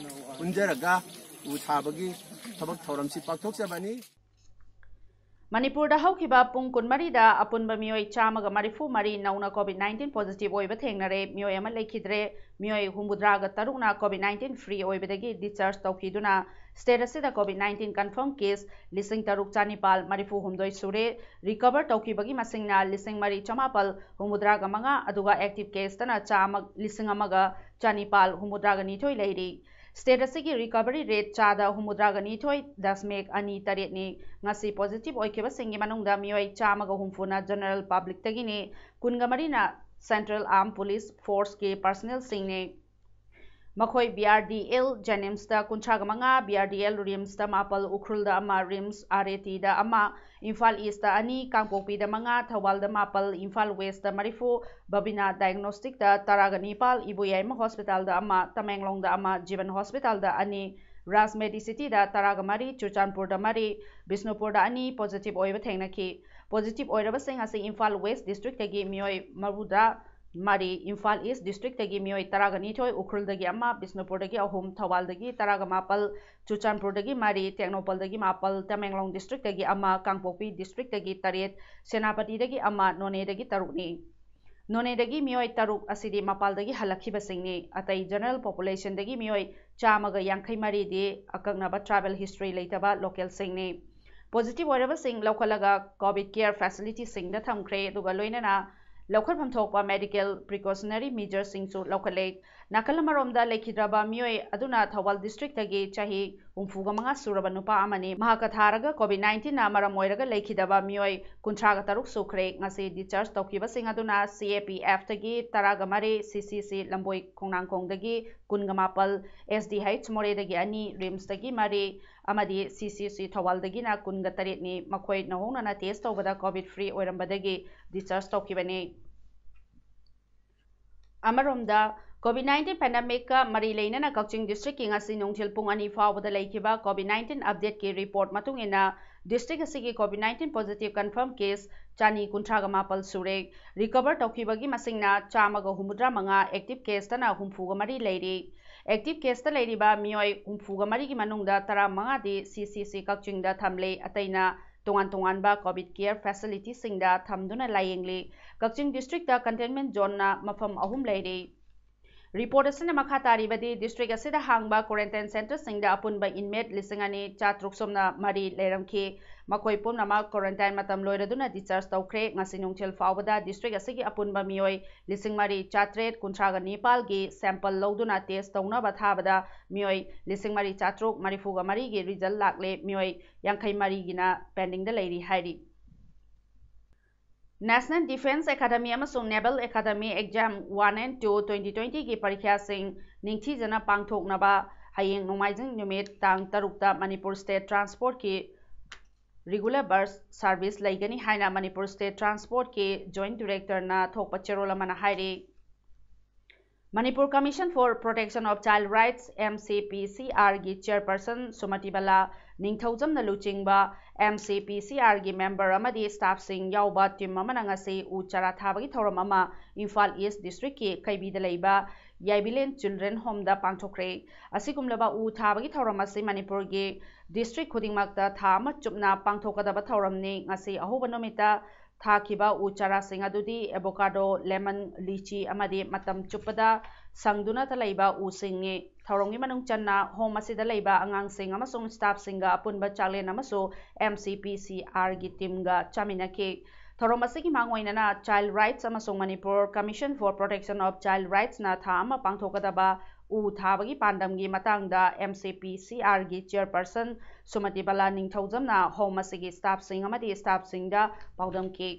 ꯄꯨꯟꯖꯔꯒ ꯎ ꯊꯥꯕꯒꯤ ꯊꯕꯛ ꯊꯧꯔꯝꯁꯤ ꯄꯥꯡꯊꯣꯛꯆꯕꯅꯤ꯫ ꯃꯅꯤꯄꯨꯔꯗ ꯍꯧꯈꯤꯕ ꯄꯨꯡ ꯀꯨꯟꯃꯔꯤꯗ ꯑꯄꯨꯟꯕ ꯃꯤꯑꯣꯏ ꯆꯥꯝꯃꯒ ꯃꯔꯤꯐꯨ ꯃꯔꯤ ꯅꯧꯅ COVID nineteen positive ꯑꯣꯏꯕ ꯊꯦꯡꯅꯔꯦ꯫ ꯃꯤꯑꯣꯏ ꯑꯃ ꯂꯩꯈꯤꯗ꯭ꯔꯦ꯫ ꯃꯤꯑꯣꯏ ꯍꯨꯝꯐꯨꯇꯔꯥꯒ ꯇꯔꯨꯛꯅ COVID nineteen free ꯑꯣꯏꯕꯗꯒꯤ discharge ꯇꯧꯈꯤꯗꯨꯅ state ꯑꯁꯤꯗ COVID nineteen confirm case ꯂꯤꯁꯤꯡ ꯇꯔꯨꯛ ꯆꯥꯅꯤꯄꯥꯜ ꯃꯔꯤꯐꯨ ꯍꯨꯝꯗꯣꯏ ꯁꯨꯔꯦ꯫ Recover ꯇꯧꯈꯤꯕꯒꯤ ꯃꯁꯤꯡꯅ ꯂꯤꯁꯤꯡ ꯃꯔꯤ ꯆꯥꯃꯥꯄꯜ ꯍꯨꯝꯐꯨꯇꯔꯥꯒ ꯃꯉꯥ, ꯑꯗꯨꯒ active caseꯇꯅ ꯆꯥꯝꯃ, ꯂꯤꯁꯤꯡ ꯑꯃꯒ ꯆꯥꯅꯤꯄꯥꯜ ꯍꯨꯝꯐꯨꯇꯔꯥꯒ ꯅꯤꯊꯣꯏ ꯂꯩꯔꯤ꯫ State ꯑꯁꯤꯒꯤ recovery rate ꯆꯥꯗ ꯍꯨꯝꯐꯨꯇꯔꯥꯒ ꯅꯤꯊꯣꯏ ꯗꯁꯃꯤꯛ ꯑꯅꯤ ꯇꯔꯦꯠꯅꯤ꯫ ꯉꯁꯤ positive ꯑꯣꯏꯈꯤꯕꯁꯤꯡꯒꯤ ꯃꯅꯨꯡꯗ ꯃꯤꯑꯣꯏ ꯆꯥꯝꯃꯒ ꯍꯨꯝꯐꯨꯅ general publicꯇꯒꯤꯅꯤ, ꯀꯨꯟꯒ ꯃꯔꯤꯅ Central Armed Police Forceꯀꯤ personnelꯁꯤꯡꯅꯤ꯫ ꯃꯈꯣꯏ B R D L JNIMSꯇ ꯀꯨꯟꯊ꯭ꯔꯥꯒ ꯃꯉꯥ, B R D L RIMSꯇ ꯃꯥꯄꯜ, ꯎꯈ꯭ꯔꯨꯜꯗ ꯑꯃ, RIMS R A Tꯗ ꯑꯃ, ꯏꯝꯐꯥꯜ Eastꯇ ꯑꯅꯤ, ꯀꯥꯡꯄꯣꯛꯄꯤꯗ ꯃꯉꯥ, ꯊꯧꯕꯥꯜꯗ ꯃꯥꯄꯜ, ꯏꯝꯐꯥꯜ Westꯇ ꯃꯔꯤꯐꯨ, ꯕꯕꯤꯅꯥ Diagnosticꯇ ꯇꯔꯥꯒ ꯅꯤꯄꯥꯜ, ꯏꯕꯣꯌꯥꯏꯃ Hospitalꯗ ꯑꯃ, ꯇꯃꯦꯡꯂꯣꯡꯗ ꯑꯃ, ꯖꯤꯕꯟ Hospitalꯗ ꯑꯅꯤ, Raj Medicityꯗ ꯇꯔꯥꯒ ꯃꯔꯤ, ꯆꯨꯔꯆꯥꯟꯄꯨꯔꯗ ꯃꯔꯤ, ꯕꯤꯁꯅꯨꯄꯨꯔꯗ ꯑꯅꯤ positive ꯑꯣꯏꯕ ꯊꯦꯡꯅꯈꯤ꯫ Positive ꯑꯣꯏꯔꯕꯁꯤꯡ ꯑꯁꯤ ꯏꯝꯐꯥꯜ West Districtꯇꯒꯤ ꯃꯤꯑꯣꯏ ꯃꯔꯤꯐꯨꯇꯔꯥ ꯃꯔꯤ, ꯏꯝꯐꯥꯜ East Districtꯇꯒꯤ ꯃꯤꯑꯣꯏ ꯇꯔꯥꯒ ꯅꯤꯊꯣꯏ, ꯎꯈ꯭ꯔꯨꯜꯗꯒꯤ ꯑꯃ, ꯕꯤꯁꯅꯨꯄꯨꯔꯗꯒꯤ ꯑꯍꯨꯝ, ꯊꯧꯕꯥꯜꯗꯒꯤ ꯇꯔꯥꯒ ꯃꯥꯄꯜ, ꯆꯨꯔꯆꯥꯟꯄꯨꯔꯗꯒꯤ ꯃꯔꯤ, ꯇꯦꯡꯅꯧꯄꯜꯗꯒꯤ ꯃꯥꯄꯜ, ꯇꯃꯦꯡꯂꯣꯡ Districtꯇꯒꯤ ꯑꯃ, ꯀꯥꯡꯄꯣꯛꯄꯤ Districtꯇꯒꯤ ꯇꯔꯦꯠ, ꯁꯦꯅꯥꯄꯇꯤꯗꯒꯤ ꯑꯃ, ꯅꯣꯅꯦꯗꯒꯤ ꯇꯔꯨꯛꯅꯤ꯫ ꯅꯣꯅꯦꯗꯒꯤ ꯃꯤꯑꯣꯏ ꯇꯔꯨꯛ ꯑꯁꯤꯗꯤ ꯃꯄꯥꯜꯗꯒꯤ ꯍꯜꯂꯛꯈꯤꯕꯁꯤꯡꯅꯤ꯫ ꯑꯇꯩ general populationꯗꯒꯤ ꯃꯤꯑꯣꯏ ꯆꯥꯝꯃꯒ ꯌꯥꯡꯈꯩ ꯃꯔꯤꯗꯤ ꯑꯀꯛꯅꯕ travel history ꯂꯩꯇꯕ localꯁꯤꯡꯅꯤ꯫ Positive ꯑꯣꯏꯔꯕꯁꯤꯡ ꯂꯧꯈꯠꯂꯒ COVID care facilityꯁꯤꯡꯗ ꯊꯝꯈ꯭ꯔꯦ, ꯑꯗꯨꯒ ꯂꯣꯏꯅꯅ ꯂꯧꯈꯠꯐꯝ ꯊꯣꯛꯄ medical precautionary measuresꯁꯤꯡꯁꯨ ꯂꯧꯈꯠꯂꯦ꯫ ꯅꯥꯀꯜ ꯑꯃꯔꯣꯝꯗ ꯂꯩꯈꯤꯗ꯭ꯔꯕ ꯃꯤꯑꯣꯏ ꯑꯗꯨꯅ ꯊꯧꯕꯥꯜ Districtꯇꯒꯤ ꯆꯍꯤ ꯍꯨꯝꯐꯨꯒ ꯃꯉꯥ ꯁꯨꯔꯕ ꯅꯨꯄꯥ ꯑꯃꯅꯤ꯫ ꯃꯍꯥꯛꯀ ꯊꯥꯔꯒ COVID nineteenꯅ ꯃꯔꯝ ꯑꯣꯏꯔꯒ ꯂꯩꯈꯤꯗꯕ ꯃꯤꯑꯣꯏ ꯀꯨꯟꯊ꯭ꯔꯥꯒ ꯇꯔꯨꯛ ꯁꯨꯈ꯭ꯔꯦ꯫ ꯉꯁꯤ discharge ꯇꯧꯈꯤꯕꯁꯤꯡ ꯑꯗꯨꯅ C A P Fꯇꯒꯤ ꯇꯔꯥꯒ ꯃꯔꯤ, C C C ꯂꯝꯕꯣꯏ ꯈꯣꯡꯅꯥꯡꯈꯣꯡꯗꯒꯤ ꯀꯨꯟꯒ ꯃꯥꯄꯜ, S D H ꯃꯣꯔꯦꯗꯒꯤ ꯑꯅꯤ, RIMSꯇꯒꯤ ꯃꯔꯤ ꯑꯃꯗꯤ C C C ꯊꯧꯕꯥꯜꯗꯒꯤꯅ ꯀꯨꯟꯒ ꯇꯔꯦꯠꯅꯤ꯫ ꯃꯈꯣꯏ ꯅꯧꯍꯧꯅꯅ test ꯇꯧꯕꯗ COVID free ꯑꯣꯏꯔꯝꯕꯗꯒꯤ discharge ꯇꯧꯈꯤꯕꯅꯤ꯫ ꯑꯃꯔꯣꯝꯗ, COVID nineteen pandemicꯀ ꯃꯔꯤ ꯂꯩꯅꯅ ꯀꯛꯆꯤꯡ Districtꯀꯤ ꯉꯁꯤ ꯅꯨꯡꯊꯤꯜ ꯄꯨꯡ ꯑꯅꯤ ꯐꯥꯎꯕꯗ ꯂꯩꯈꯤꯕ COVID nineteen updateꯀꯤ report ꯃꯇꯨꯡ ꯏꯟꯅ, district ꯑꯁꯤꯒꯤ COVID nineteen positive confirm case ꯆꯅꯤ ꯀꯨꯟꯊ꯭ꯔꯥꯒ ꯃꯥꯄꯜ ꯁꯨꯔꯦ꯫ Recover ꯇꯧꯈꯤꯕꯒꯤ ꯃꯁꯤꯡꯅ ꯆꯥꯝꯃꯒ ꯍꯨꯝꯐꯨꯇꯔꯥ ꯃꯉꯥ, active caseꯇꯅ ꯍꯨꯝꯐꯨꯒ ꯃꯔꯤ ꯂꯩꯔꯤ꯫ Active caseꯇ ꯂꯩꯔꯤꯕ ꯃꯤꯑꯣꯏ ꯍꯨꯝꯐꯨꯒ ꯃꯔꯤꯒꯤ ꯃꯅꯨꯡꯗ ꯇꯔꯥꯃꯉꯥꯗꯤ C C C ꯀꯛꯆꯤꯡꯗ ꯊꯝꯂꯦ, ꯑꯇꯩꯅ ꯇꯣꯉꯥꯟ ꯇꯣꯉꯥꯟꯕ COVID care facilityꯁꯤꯡꯗ ꯊꯝꯗꯨꯅ ꯂꯥꯌꯦꯡꯂꯤ꯫ ꯀꯛꯆꯤꯡ Districtꯇ containment zoneꯅ ꯃꯐꯝ ꯑꯍꯨꯝ ꯂꯩꯔꯤ꯫ Report ꯑꯁꯤꯅ ꯃꯈꯥ ꯇꯥꯔꯤꯕꯗꯤ, district ꯑꯁꯤꯗ ꯍꯥꯡꯕ quarantine centreꯁꯤꯡꯗ ꯑꯄꯨꯟꯕ inmate ꯂꯤꯁꯤꯡ ꯑꯅꯤ ꯆꯥꯇ꯭ꯔꯨꯛ ꯁꯨꯞꯅ ꯃꯔꯤ ꯂꯩꯔꯝꯈꯤ꯫ ꯃꯈꯣꯏ ꯄꯨꯝꯅꯃꯛ quarantine ꯃꯇꯝ ꯂꯣꯏꯔꯗꯨꯅ discharge ꯇꯧꯈ꯭ꯔꯦ꯫ ꯉꯁꯤ ꯅꯨꯡꯊꯤꯜ ꯐꯥꯎꯕꯗ district ꯑꯁꯤꯒꯤ ꯑꯄꯨꯟꯕ ꯃꯤꯑꯣꯏ ꯂꯤꯁꯤꯡ ꯃꯔꯤ ꯆꯥꯇ꯭ꯔꯦꯠ ꯀꯨꯟꯊ꯭ꯔꯥꯒ ꯅꯤꯄꯥꯜꯒꯤ sample ꯂꯧꯗꯨꯅ test ꯇꯧꯅꯕ ꯊꯥꯕꯗ ꯃꯤꯑꯣꯏ ꯂꯤꯁꯤꯡ ꯃꯔꯤ ꯆꯥꯇ꯭ꯔꯨꯛ ꯃꯔꯤꯐꯨꯒ ꯃꯔꯤꯒꯤ result ꯂꯥꯛꯂꯦ꯫ ꯃꯤꯑꯣꯏ ꯌꯥꯡꯈꯩ ꯃꯔꯤꯒꯤꯅ pendingꯗ ꯂꯩꯔꯤ ꯍꯥꯏꯔꯤ꯫ National Defence Academy ꯑꯃꯁꯨꯡ Naval Academy Exam one and two twenty twentyꯒꯤ ꯄꯔꯤꯈ꯭ꯌꯥꯁꯤꯡ ꯅꯤꯡꯊꯤꯖꯅ ꯄꯥꯡꯊꯣꯛꯅꯕ ꯍꯌꯦꯡ ꯅꯣꯡꯃꯥꯏꯖꯤꯡ ꯅꯨꯃꯤꯠ ꯇꯥꯡ ꯇꯔꯨꯛꯇ Manipur state transportꯀꯤ regular bus service ꯂꯩꯒꯅꯤ ꯍꯥꯏꯅ ꯃꯅꯤꯄꯨꯔ state transportꯀꯤ joint directorꯅ ꯊꯣꯛꯄ ꯆꯦꯔꯣꯜ ꯑꯃꯅ ꯍꯥꯏꯔꯤ꯫ Manipur Commission for Protection of Child Rights, MCPCRꯒꯤ chairperson ꯁꯨꯃꯇꯤ ꯕꯂꯥ ꯅꯤꯡꯊꯧꯖꯝꯅ ꯂꯨꯆꯤꯡꯕ MCPCRꯒꯤ member ꯑꯃꯗꯤ staffꯁꯤꯡ ꯌꯥꯎꯕ team ꯑꯃꯅ ꯉꯁꯤ ꯎ ꯆꯥꯔꯥ ꯊꯥꯕꯒꯤ ꯊꯧꯔꯝ ꯑꯃ ꯏꯝꯐꯥꯜ East districtꯀꯤ ꯀꯩꯕꯤꯗ ꯂꯩꯕ ꯌꯥꯏꯕꯤꯂꯦꯟ Children Homeꯗ ꯄꯥꯡꯊꯣꯛꯈ꯭ꯔꯦ꯫ ꯑꯁꯤꯒꯨꯝꯂꯕ ꯎ ꯊꯥꯕꯒꯤ ꯊꯧꯔꯝ ꯑꯁꯤ ꯃꯅꯤꯄꯨꯔꯒꯤ district ꯈꯨꯗꯤꯡꯃꯛꯇ ꯊꯥ ꯑꯃ ꯆꯨꯞꯅ ꯄꯥꯡꯊꯣꯛꯀꯗꯕ ꯊꯧꯔꯝꯅꯤ꯫ ꯉꯁꯤ ꯑꯍꯧꯕ ꯅꯨꯃꯤꯠꯇ ꯊꯥꯈꯤꯕ ꯎ ꯆꯥꯔꯥꯁꯤꯡ ꯑꯗꯨꯗꯤ avocado, lemon, lychee ꯑꯃꯗꯤ ꯃꯇꯝ ꯆꯨꯞꯄꯗ ꯁꯪꯗꯨꯅꯇ ꯂꯩꯕ ꯎꯁꯤꯡꯅꯤ꯫ ꯊꯧꯔꯝꯒꯤ ꯃꯅꯨꯡ ꯆꯟꯅ home ꯑꯁꯤꯗ ꯂꯩꯕ ꯑꯉꯥꯡꯁꯤꯡ ꯑꯃꯁꯨꯡ staffꯁꯤꯡꯒ ꯑꯄꯨꯟꯕ ꯆꯥꯛꯂꯦꯟ ꯑꯃꯁꯨ MCPCRꯒꯤ teamꯒ ꯆꯥꯃꯤꯟꯅꯈꯤ꯫ ꯊꯧꯔꯝ ꯑꯁꯤꯒꯤ ꯃꯥꯡꯑꯣꯏꯅꯅ Child Rights ꯑꯃꯁꯨꯡ Manipur Commission for Protection of Child Rightsꯅ ꯊꯥ ꯑꯃ ꯄꯥꯡꯊꯣꯛꯀꯗꯕ ꯎ ꯊꯥꯕꯒꯤ ꯄꯥꯟꯗꯝꯒꯤ ꯃꯇꯥꯡꯗ MCPCRꯒꯤ chairperson ꯁꯨꯃꯇꯤ ꯕꯂꯥ ꯅꯤꯡꯊꯧꯖꯝꯅ home ꯑꯁꯤꯒꯤ staffꯁꯤꯡ ꯑꯃꯗꯤ staffꯁꯤꯡꯗ ꯄꯥꯎꯗꯝꯈꯤ꯫